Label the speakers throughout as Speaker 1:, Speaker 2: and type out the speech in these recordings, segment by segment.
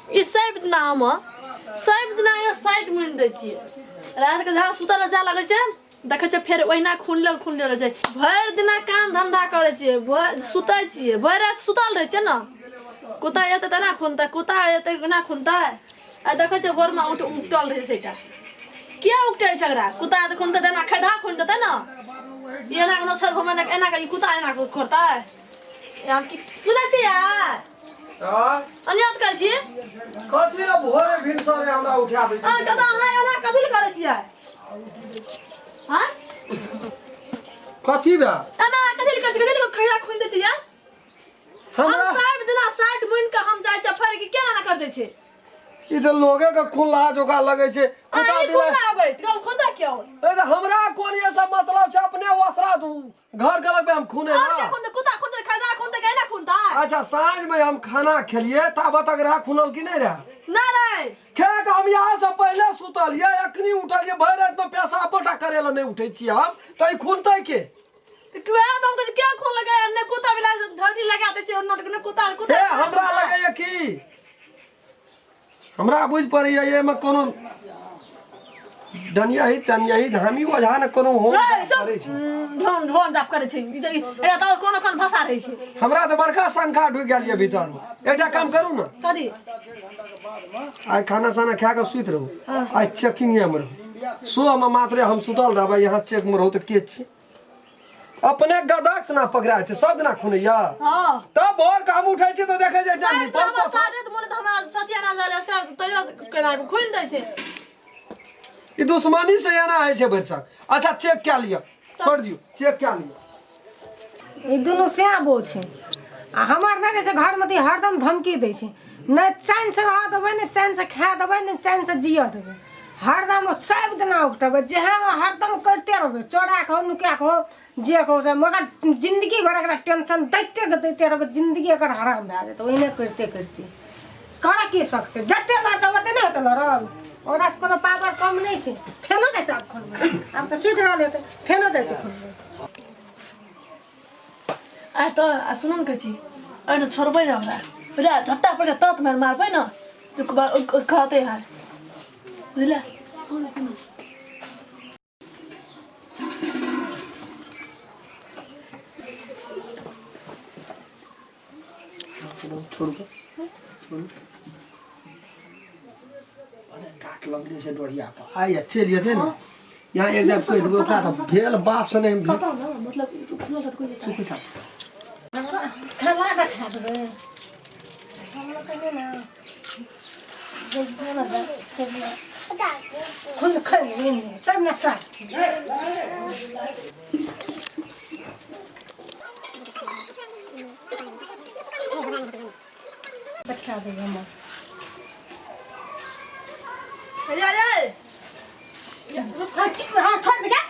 Speaker 1: ई सब दिना हम सब दिना यहाँ साइड मुनि दै छियै। रातिके जहाँ सुतऽ लए जाय लगै छै, देखै छियै फेर ओहिना खुनले खुनले रहै छै। भरि दिना काम धन्धा करै छियै, सुतै छियै, भरि राति सुतल रहै छियै ने। कुत्ता एतै तऽ एना खुनतै, कुत्ता एतै एना खुनतै। आ देखै छियै भोरमे उठ उगटल रहै छै एकटा। किया उगटै छै एकरा? कुत्ता तऽ खुनतै तऽ एना खैधा खुनि देतै ने। ई एना कोनो छल घुमे एना कऽ ई कुत्ता एना कऽ खोरतै। हम की सुनै छियै? अनियत कहै छी।
Speaker 2: कथी रे भोरे भिनसरे हमरा उठा दै
Speaker 1: अहाँ
Speaker 2: छी?
Speaker 1: कतऽ अहाँ एना कथी लए करै छियै? हाँ,
Speaker 2: कथी बा?
Speaker 1: एना कथी लए करै छियै? कथी लए खैरा खुनि दै छियै? हम
Speaker 2: हमरा
Speaker 1: 60 दिना 60 मुनि कऽ हम जाइ छियै, फेर की केना एना कर दै छै?
Speaker 2: ई तऽ लोगे के खुल्ला जोका लगै छै कुत्ता
Speaker 1: अहीं
Speaker 2: बिलाइ।
Speaker 1: खुला आबै कल खुदा क्यों?
Speaker 2: ए तऽ हमरा कोन ये सब मतलब छै? अपने ओसरा तू घर गलक पे हम खूने
Speaker 1: और
Speaker 2: ना
Speaker 1: के खुनते? कुत्ता खुनते, खैरा खुनते, केना खुनता?
Speaker 2: अच्छा, साँझ में हम खाना खेलिए ताबत तक रहा खुनल की नहीं रहा?
Speaker 1: ना रे।
Speaker 2: खे के हम यहाँ से पहले सुतलिए, अखनी उठलिए। भरि राति में पेशाब पोटा करे ला नहीं उठै छियै हम, तऽ ई खुनतै के?
Speaker 1: तऽ वएह तऽ हम कहै छी, के खून लगा ने? कुत्ता बिलाइ ढड़ी लगा दै छै ओना तऽ कुत्ता कुत्ता।
Speaker 2: हे, हमरा लगैया की हमरा बुझि पड़ैया एहिमे कोनो डनियाही तनियाही धामी ओझा ने कोनो होम करै छै।
Speaker 1: ढोन ढोन जाप करै छै। ई तऽ कोनो कोन भाषा रहै छै?
Speaker 2: हमरा तऽ बड़का शंका ढुकि गेल यऽ भीतरमे। एकटा काम करू ने।
Speaker 1: कथी?
Speaker 2: आइ खाना साना खा कऽ सुति रहू, आइ चेकिंगे मे रहू। सुबहमे मात्रे हम सुतल रहबै, यहाँ चेक मे रहू तऽ के छी अपने गदाक से ना पकड़ा छै सब दिना खुनैया। तब भोर के हम उठै छी तऽ देखै जाइ छै निपल
Speaker 1: हमरा साढ़े तऽ मोन तऽ हमरा सत्यानाश भेलै से तैयो केना कऽ खोलि दै छै।
Speaker 2: ई दुश्मनी से एना होइ छै भरिसक। अच्छा, चेक कए लिअ, छोड़ि दियौ, चेक कए लिअ।
Speaker 3: ई दुनू सएह बो छै आ हमर देखै छै घरमे तऽ ई हरदम धमकी दै छै। नहि चैनसँ रहऽ देबै, नहि चैनसँ खाए देबै, नहि चैनसँ जियऽ देबै। हरदम सब दिना उठबै जेहन हरदम करिते रहबै, चोरा कऽ नुका कऽ जे कहू से, मगर जिन्दगी भरि एकरा टेंशन दैते के दैते रहबै। जिन्दगी एकर हराम भए जेतै ओहिने करिते करिते। करऽ की सकतै? जते लड़तै ओते नहि हेतै लड़ल। ओकरासँ कोनो पावर कम नहि छै। फेनो जाइ छै आब खोलबै, आब तऽ सुति रहल हेतै, फेनो जाइ छै खोलबै।
Speaker 1: आ तऽ आ सुनू ने, कहै छी एहिमे छोड़बै ने ओकरा, बुझलियै? झट्टा पड़ि तत मारि मारबै ने जे कहतै है, बुझलियै?
Speaker 2: छोड़ू तऽ छोड़ू, बड़े टाट लगले छै डोरिया पर। आइ चलि जेतै ने यहाँ एक जगह कहि देबै ओकरा तऽ भेल बाप से नहि।
Speaker 1: सटाउ ने, मतलब खुलल रहत कोइ।
Speaker 2: चुप था।
Speaker 3: खेला कऽ खा देबै हमरा कहियो ने। खुद खै सब ने साथ। खा देबै हमर। हाँ, छोड़ दे। क्या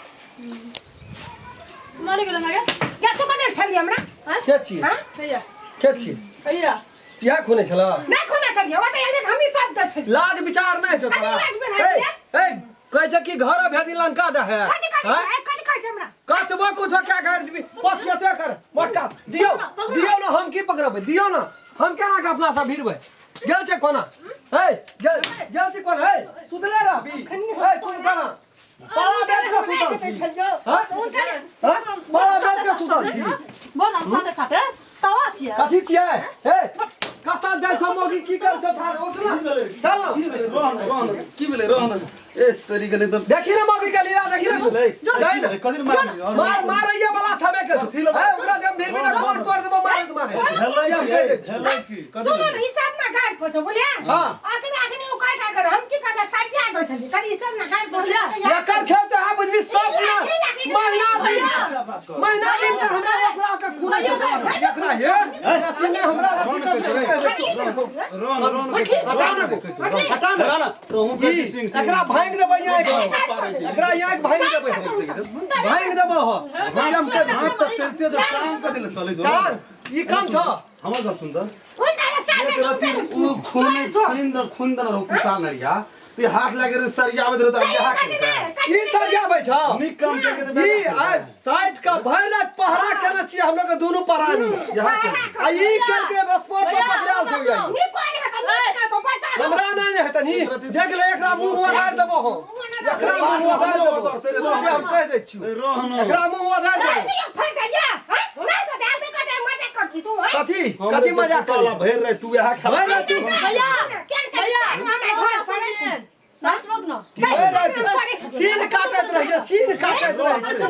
Speaker 1: मारे गेल हमरा?
Speaker 3: या तू कते ठेली हमरा?
Speaker 2: के छियै?
Speaker 3: हाँ?
Speaker 1: भैया।
Speaker 2: के छियै?
Speaker 1: भैया।
Speaker 2: इएह खोने छला?
Speaker 3: नहि खोने छलियै, ओतऽ एहने हम ही सब दै छलियै।
Speaker 2: लाज विचार नहि छौ तोरा?
Speaker 3: कथी लाज विचार?
Speaker 2: ए, ए, कहै छै कि घर भेदी लंका डहे।
Speaker 3: कथी कहै
Speaker 2: हैं?
Speaker 3: छै? कथी कहै छै हमरा?
Speaker 2: कतबो कुछो क्या कर देबी पथियते कर मोटका दियौ, दियौ ने। हम की पकड़बै? दियौ ने, हम केना के अपना सब भिड़बै? गेल छै कोना? हे, गेल गेल छै कोना? हे, सुतले रहबी? हे, तुम कहाँ पाला बेच के सुतल छी? हैं? हैं? पाला बेच के सुतल छी?
Speaker 1: बोल, हम साटे साटे तवा छियै।
Speaker 2: कथी छियै? हे, कतऽ जाइ छौ मौगी? की कर छौ? थार उठ ना, चल ना।
Speaker 4: की भेलै? रहन रहन, की भेलै? रहन ए तोरी गेलै तऽ
Speaker 2: देखी रे मौगी के लीला, देखी रे तू। जाइ ना।
Speaker 4: कथी मार?
Speaker 2: मार मारैया वाला छबे के
Speaker 4: कथी
Speaker 2: हे, ओकरा जब भिड़ ना कोन तोड़ देबो मारे मारे।
Speaker 4: भेलै
Speaker 2: हम
Speaker 4: की?
Speaker 2: कहि दै छियौ।
Speaker 4: भेलै की? कथी
Speaker 3: सुनो
Speaker 4: भेलै?
Speaker 3: ने, ई सब ना गारि पोछो बुझलियै?
Speaker 2: हाँ।
Speaker 3: अखनी अखनी ओ कहै कर हम की करबै, सरिया दै छलियै कनी ई सब ना गारि पोछो।
Speaker 2: एकर खेल तऽ अहाँ बुझबी सब दिना महीना दिन महीना दिन से हमरा ओसरा के खून छै एकरा। हे रस्सी ने हमरा रस्सी कर से कहि दै छियौ।
Speaker 4: रहन रहन,
Speaker 2: हटा ने, हटा ने।
Speaker 4: रहन तो हम कहै छी सिंह
Speaker 2: एकरा भांगि देबै यहाँ, एकरा यहाँ भांगि देबै, भांगि देबै हो हम कहि दै
Speaker 4: हाथ तक चलते जो टांग कथी ले चलै
Speaker 2: छियौ।
Speaker 4: छौ?
Speaker 2: टांग ई कम छ।
Speaker 4: हमर गप सुन तऽ।
Speaker 3: उल्टा साथे
Speaker 4: एक रति उ खून खून दर खून दर रहौ कुत्ता नरिया तो हाथ लागे रहे सरियाबैत रहे तऽ यहाँ के
Speaker 2: ई सरियाबै छ।
Speaker 4: नीक काम के तऽ
Speaker 2: ई आइ 60 का भरि राति पहरा केने छियै हम लोग के दुनू प्राणी
Speaker 4: यहाँ के
Speaker 2: आ ई केलकै स्पॉट पर पकड़ायल छौ।
Speaker 3: नी कोई नहीं हता, नी का तो बच्चा
Speaker 2: नहि हेतनि देख ले एकरा मुंह उधार देबो हम एकरा मुंह उधार देबो से हम कहि दै छियौ एकरा मुंह उधार देबो कथी कथी मजा
Speaker 4: कर भरि रहे तू यहाँ खा
Speaker 2: भरि रहे तू
Speaker 1: भैया भैया
Speaker 2: सीन काटैत रहे छै सीन काटैत रहे छै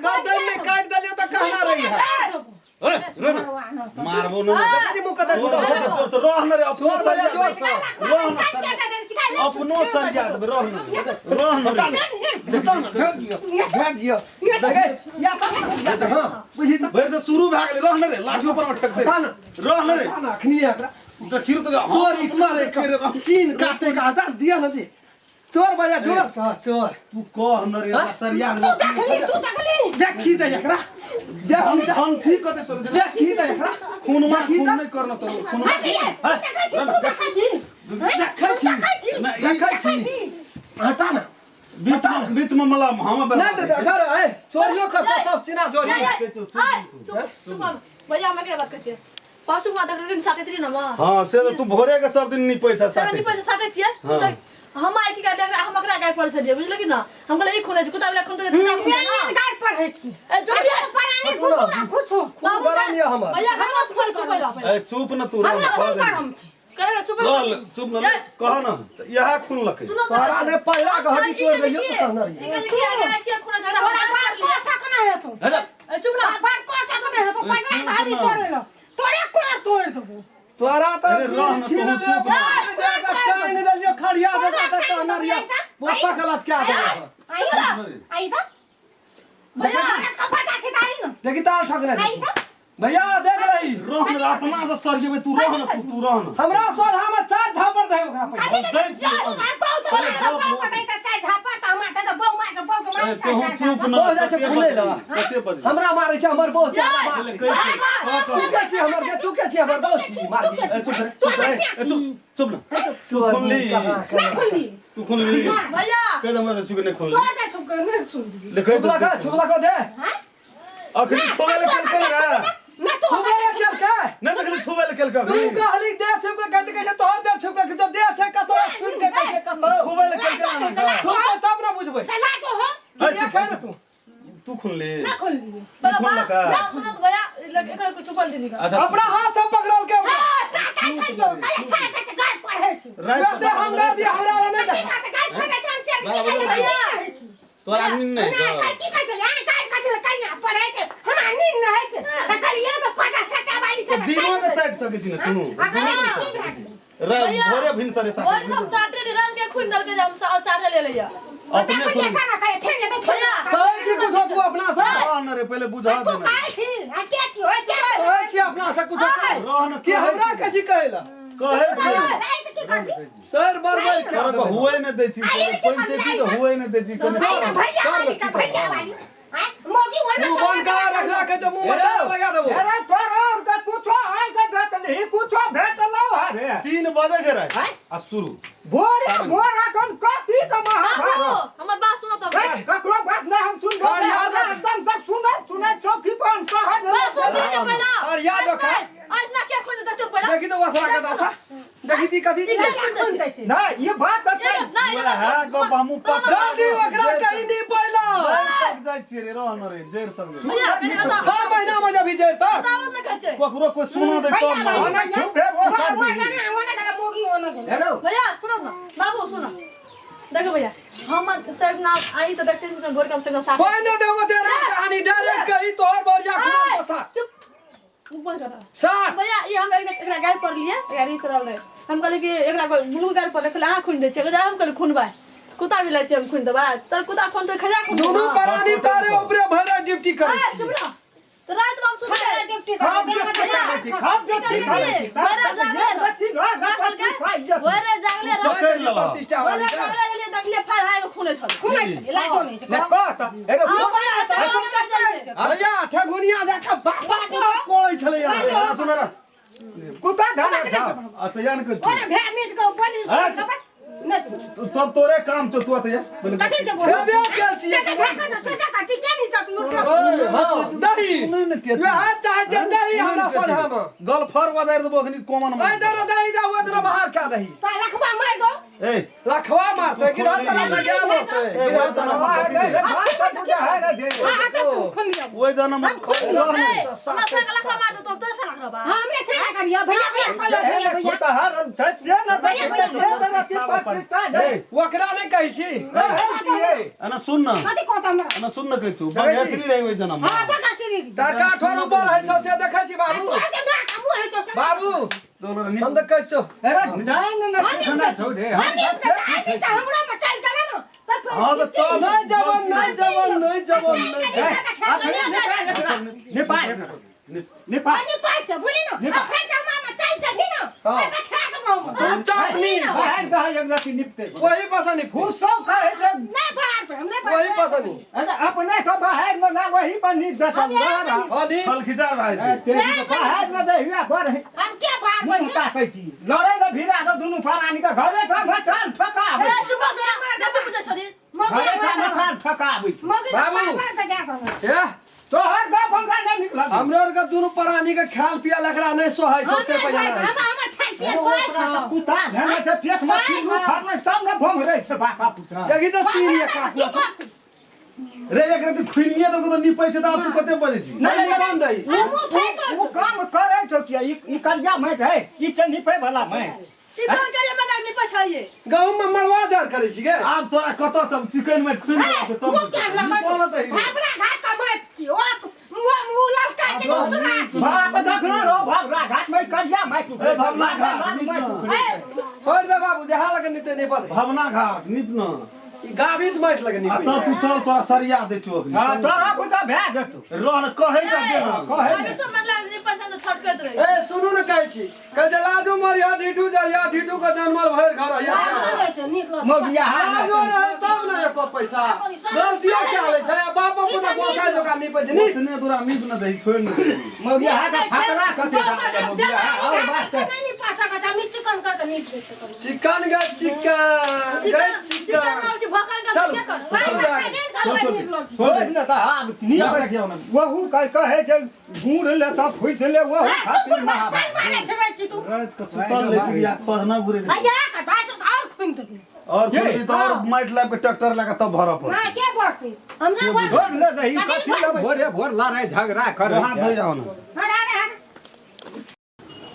Speaker 2: गर्दन में काटि देलियै तऽ कहना रही है
Speaker 4: मारबो न
Speaker 2: देखै मुँह कतऽ छुटल छै
Speaker 4: जोर से रह न रे अपनो
Speaker 2: चोर बजा जोर से
Speaker 4: रह न अपनो सरिया देबै रह न रह न
Speaker 2: भेज दियौ भेज दियौ देखै या हां बुझी तऽ
Speaker 4: भरि से शुरू भए गेलै रह न रे लाठी ऊपर में ठेक दे रह न रे
Speaker 2: अखनी एकरा
Speaker 4: देखियो तऽ
Speaker 2: चोरी करे के सीन काटे के हटा दिया न दी चोर बजा जोर से चोर
Speaker 4: तू कह न रे सरिया
Speaker 3: तू देखली तू देखली
Speaker 2: देखी तऽ एकरा
Speaker 4: हम हम ठीक कते चल
Speaker 2: देखी तऽ एकरा
Speaker 4: खून मा खून नहीं करना तो खून
Speaker 3: तू देखै छी
Speaker 2: देखै छी देखै छी हटा ना
Speaker 4: बीच में बीच में मला हम
Speaker 2: नहीं तो घर ए चोरियो करता तब चिना चोरी
Speaker 1: चुप चुप भैया हम एकरा बात कहै छियै परसू माता के साथे त्री न
Speaker 4: हां से तो तू भोरे के सब दिन निपै छ
Speaker 1: साथे निपै छ साथे छियै
Speaker 4: हाँ।
Speaker 1: हम आइ की करबै हम ओकरा गाय पढ़ै छलियै बुझलियै कि ना हम कहलियै ई खोलै छै कुत्ता वाला खून तऽ कुत्ता खून
Speaker 3: ना गाय पढ़ै छी
Speaker 1: ए जो
Speaker 3: परानी कुकुरा फुसु
Speaker 2: खूब गरम ये हमर
Speaker 1: भैया हम चुप चुप
Speaker 4: ए चुप न तू
Speaker 3: हमरा खून गरम छै
Speaker 1: करे चुप
Speaker 4: ल चुप न कह न इहा खून लकै
Speaker 2: तोरा ने पहिला के हड्डी तोड़ देलियो तो कहना रही
Speaker 1: की आगे के खून झगड़ा
Speaker 3: तोरा बार को सकना है तू
Speaker 1: ए चुप ना
Speaker 3: बार को सकना है तो पैसा भारी तोड़े लो तोरे कोर तोड़ देबो
Speaker 2: तोरा तो
Speaker 4: अरे रह न, तू चुप न।
Speaker 2: टांग देलियो खड़िया दे के कहना रही बोपा के लटका देबो
Speaker 3: आई आई त भैया कपड़ा छै त आई न
Speaker 2: देखी तार ठकने
Speaker 3: आई त
Speaker 2: भैया देख रही
Speaker 4: रह न अपना से सरियेबै तू रह न तू तू रह न
Speaker 2: हमरा सोझा में चार झापड़ दे ओकरा पैसा
Speaker 4: दै छियै ए तू चुप न
Speaker 2: बहुत जाइ छै खुलै लए।
Speaker 4: कते बजलै
Speaker 2: हमरा मारै छै हमर बहुत छै हमरा मार
Speaker 4: पहिले कहै छियै, कह
Speaker 2: तू
Speaker 4: कह
Speaker 2: के छी हमर के तू के छी हमर बहुत छी मार
Speaker 4: ए चुप रे चुप रे ए चुप चुप न तू
Speaker 2: चोर
Speaker 4: खुनली
Speaker 2: कहाँ
Speaker 3: खुलली
Speaker 4: तू खुनली
Speaker 1: भैया
Speaker 4: कह दे हमरा चुप नहीं खुनली ले कह
Speaker 2: छुपला
Speaker 4: दे
Speaker 2: का छुपला को दे
Speaker 4: अखनी छोवे ले केलकै रे
Speaker 2: छुपला के केलकै
Speaker 4: नहीं देखली छोवे ले केलकै
Speaker 2: तू कहली दे छुप के कहते कहते तोहर दे छुप के जब दे छै कतो छुप के कहै कतो
Speaker 4: छोवे ले केलकै ना
Speaker 2: छुप के तब ना बुझबै
Speaker 4: ए,
Speaker 2: के कह रे तू
Speaker 4: तू खुनली
Speaker 1: पहले
Speaker 4: खून
Speaker 1: बात
Speaker 4: लगा।
Speaker 1: बात सुनो तो भैया एकर कुछ चुपल दीदी का
Speaker 4: अच्छा
Speaker 2: अपना हाथ से पकड़ल के ओकरा।
Speaker 4: रात
Speaker 2: दे हम दे दिया हमरा ला नहीं दे
Speaker 4: तोरा नींद नहीं छौ दिनो के साइड सकै छी ने तू दिनो के साइड सकै छी रे भोरे भिन सरे
Speaker 1: भोर
Speaker 4: साथे
Speaker 1: के हम साटे रे रात के खून दल के हम साटे ले लिया
Speaker 4: अपने खुन
Speaker 2: कहै छी कुछो तू अपना से
Speaker 4: रह न रे पहिले बुझा दे ने।
Speaker 2: कहै छी अपना से कुछो
Speaker 4: रह न
Speaker 2: कि हमरा के छी कहै ला
Speaker 4: कहै छी
Speaker 2: सर बरबै के
Speaker 4: तोरा के हुए नहि दै छी पंचायती तऽ हुए नहि दै छी कनि
Speaker 2: मुंह बंद कर रखला के जो मुंह में ताला लगा देबो
Speaker 5: अरे तोरा और के कुछो आइ के भेटलही कुछो भेटलौ हरे
Speaker 4: 3 बजे छै राति आ शुरू
Speaker 5: भोरे भोर अखन कथी के
Speaker 1: बाबू
Speaker 5: महाभारत
Speaker 1: हमर बात सुनो तो
Speaker 5: ए, ककरो बात नहीं हम सुन
Speaker 2: और याद रख-
Speaker 5: एकदम से सुनत सुनत चौकी पर हम सहज
Speaker 1: बात सुन दीजिए पहला
Speaker 2: और याद रख।
Speaker 1: आज ना क्या खून दे पहला
Speaker 2: देखी तो वसरा के दासा देखी ती कथी
Speaker 1: ई क्या खून दे छै
Speaker 5: नहीं ये बात तो सही
Speaker 1: नहीं
Speaker 4: वएह गप हमहूँ पता
Speaker 2: जल्दी ओकरा कहीं नहीं पैला
Speaker 4: जड़ि तक जाइ छियै रे रह न रे जड़ि तक जाइ।
Speaker 1: भैया कनी बता
Speaker 2: 6 महीना में जब जेर तक
Speaker 1: बतावत ना कहै छै
Speaker 4: ककरो कोई सुना दे तब ना
Speaker 5: ओना चुप है वो सब हेलो
Speaker 1: भैया सुनो ना बाबू सुनो देखो भैया हम सर ना आई तो देखते हैं भोर कम से कम साथ
Speaker 2: कोई ना देबो तेरा कहानी डायरेक्ट कही तोहर बढ़िया खून को साथ
Speaker 1: चुप ऊपर कर
Speaker 2: साथ
Speaker 1: भैया ई हम एक एकरा गाय पर लिए एकरा रीछ रहल रहे हम कहलिए कि एकरा ब्लू गाय पर रखले अहाँ खून दै छियै हम कहलिए खूनबै कुत्ता भी लै छियै हम खून देबै चल कुत्ता खून तऽ खजा खून
Speaker 2: दोनों प्राणी तारे ऊपरे भरा ड्यूटी करे
Speaker 1: चुप ना तो रात में हम सुतले
Speaker 5: हम ड्यूटी करै छी हम ड्यूटी करै छी
Speaker 1: भरे जागले भरे जागले रह
Speaker 4: पकड़ि लेलह।
Speaker 2: प्रतिष्ठा
Speaker 1: भरे
Speaker 2: वाली
Speaker 1: जागले रहलियै देखलियै फाड़ हाय के खूने छल
Speaker 2: भैया ठेगुनिया देख बाप बाप कोड़ै छलै यार
Speaker 4: सुन रे
Speaker 5: कुत्ता धरा था
Speaker 4: आ तऽ या ने कहै छी। तब तोरे काम छौ तू अतऽ जा पहिले
Speaker 2: छेबे केल छियै हाँ, दही
Speaker 4: सुनै ने के
Speaker 2: वएह चाहै छै दही हमरा सोझामे
Speaker 4: गलफर बजारि देबो अखनी कोमन
Speaker 2: एहि दर दही दे ओहि दर बाहर खा दही
Speaker 4: ए
Speaker 2: लखवा मारते गिरह सारा में क्या मारते गिरह सारा
Speaker 3: हां हां तो खोल लिया।
Speaker 4: ओइ जना में
Speaker 1: ए, हमरा संग लखवा मार देतो, हम तोरे से लखवा।
Speaker 3: हां हमरा से ना करिया भैया, भैया खोलो भैया, भैया।
Speaker 2: ओकरा नहि कहै छी।
Speaker 4: अना सुन न।
Speaker 3: कथि कहत हमरा?
Speaker 4: अना सुन न कहै छु, बघेसरी रही ओइ जना में।
Speaker 3: हां बकसरी।
Speaker 2: तार काठो रोपल है छौ से देखै छी बाबू।
Speaker 3: तोरा जे ना मुंह है छौ।
Speaker 2: बाबू हम तऽ कहै छौ।
Speaker 3: हमरा में चल गेल न।
Speaker 4: हां तऽ तब
Speaker 2: नहि जबन नहि जबन नहि जबन नहि
Speaker 3: पानी पाइ छ बुझली न, आ खाइ छ मामा चल छ भी न त खा देबौ।
Speaker 2: चुपचाप नी वही पसंद फूस
Speaker 3: नहीं बाहर पे हम नहीं।
Speaker 2: वही पसंद।
Speaker 5: अपने सब बाहर में ना वही पर नीच बेचल।
Speaker 2: हाँ नी
Speaker 4: फल खिचार भाई।
Speaker 5: बाहर में दहिया पर
Speaker 3: हम के बाहर
Speaker 5: मुंह ताकै छी लड़ै ल भिरा के दुनू प्राणी के घरे ठाम ठाम ठकाबै।
Speaker 1: ए, चुप हो तोरा, बेसी बुझै छही।
Speaker 5: घरे ठाम ठाम ठकाबै।
Speaker 2: बाबू। ए
Speaker 5: तोहर गप हमरा नहि नीक लगै।
Speaker 2: हमरो आर के दुनू प्राणी के खाल पियल एकरा नहि सोहाय छै ओते पैसा
Speaker 3: हम हमर खाइ पिए सोए छ।
Speaker 5: कुत्ता धेने छै पेट मे पीलू फरलै तब ने भोंगरै छै बापा पुता।
Speaker 2: देखी तऽ सीन ये काटलो छै।
Speaker 4: रे एक राति खुनिए देलको तऽ निपै छै तऽ आब तू कते बजै छी?
Speaker 2: नहि निपन दही।
Speaker 5: ओ काम करै छौ किया? ई करिया माटि है, ई छै निपै वाला माटि।
Speaker 1: ई तोहर करिया माटि आब निपै छहिये।
Speaker 2: गहूम में मड़वा जार करै छी गे।
Speaker 4: आब तोरा कतऽ सब चिकन माटि खुनि देलको तब
Speaker 3: मुँह के लगै
Speaker 4: निपल तऽ
Speaker 3: भाबरा घाट का माटि छी, ओ मुँह ललका छै उजरा छै।
Speaker 5: बाप देखना रो भाबरा घाट में करिया माटि।
Speaker 4: ए भावना घाट निप न।
Speaker 2: छोड़ दे बाबू, जहाँ लगे निपते निपल।
Speaker 4: भावना घाट निप न।
Speaker 2: ई गाभिस माटि लगे
Speaker 4: आ
Speaker 2: निपै।
Speaker 4: तब तू चल तोरा सरिया दै छौ अखनी।
Speaker 5: हां तोरा बुझा भए जेतौ।
Speaker 4: रह न कहै टा दे न।
Speaker 5: कहै
Speaker 1: अभी सब मन लागल निपै छै तऽ छटकैत रहै।
Speaker 2: ए सुनू न कहै छी, कहै छै लाजो मरिया ढीठू जरिया ढीठू के जनमल भरि घर हइया।
Speaker 5: मोगिया
Speaker 2: लाजो रहै तब न एको पैसा। गलतियो कए लै छै आ बापो कोनो गोसाइ जोका निपै छै नी।
Speaker 4: इतने दूरा निप न दही छोड़ न दही।
Speaker 5: मोगिया के फकरा कते दाम मोगिया और बात छै।
Speaker 3: नहीं निपा सकै छै, हम चिकन करके नीप दै छै।
Speaker 2: चिकन गे चिकन गे
Speaker 1: चिकन चिकन
Speaker 2: चिकन।
Speaker 1: नाम छै भोकल के
Speaker 2: चलू।
Speaker 1: के कर।
Speaker 4: छोड़
Speaker 5: छोड़ न तऽ आब नीप
Speaker 4: जा देखियौ न।
Speaker 5: वहू कह कहे जे गुड़ ले तऽ फुसि ले वहू खातिर महाभारत।
Speaker 4: राति के सुतल रहै छी या पहना घुरै छै। और खुनबी तऽ और माटि लाबि के ट्रैक्टर लए के तब भरऽ पड़तै।
Speaker 5: भोर ले दही कथी ले भोरे भोर लड़ाइ झगड़ा करै
Speaker 4: हाथ धोइ जाओ न।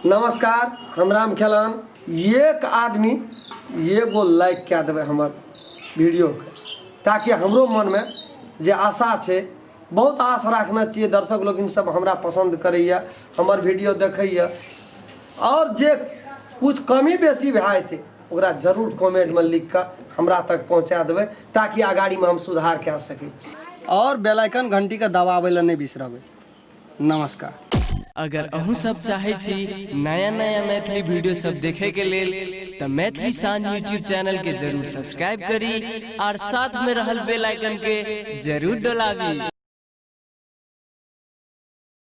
Speaker 2: नमस्कार, हम राम खेलान। एक आदमी एगो लाइक कए देबै हमर वीडियोके, ताकि हमरो मनमे जे आशा छै, बहुत आश राखने छियै दर्शक लोकिन सब हमरा पसन्द करैए, हमर वीडियो देखैए, आओर जे कुछ कमी बेसी भए जेतै ओकरा जरूर कमेंटमे लिख कऽ हमरा तक पहुँचा देबै, ताकि अगाड़ीमे हम सुधार कए सकै छी। आओर बेल आइकन घंटीके दबाबै लए नहि बिसरबै। नमस्कार।
Speaker 6: अगर अहूँ सब चाहे छी नया नया मैथिली वीडियो सब देखे के लेल त मैथिली शान यूट्यूब चैनल के जरूर सब्सक्राइब करी और साथ में रहल बेल आइकन के जरूर डोलाबी।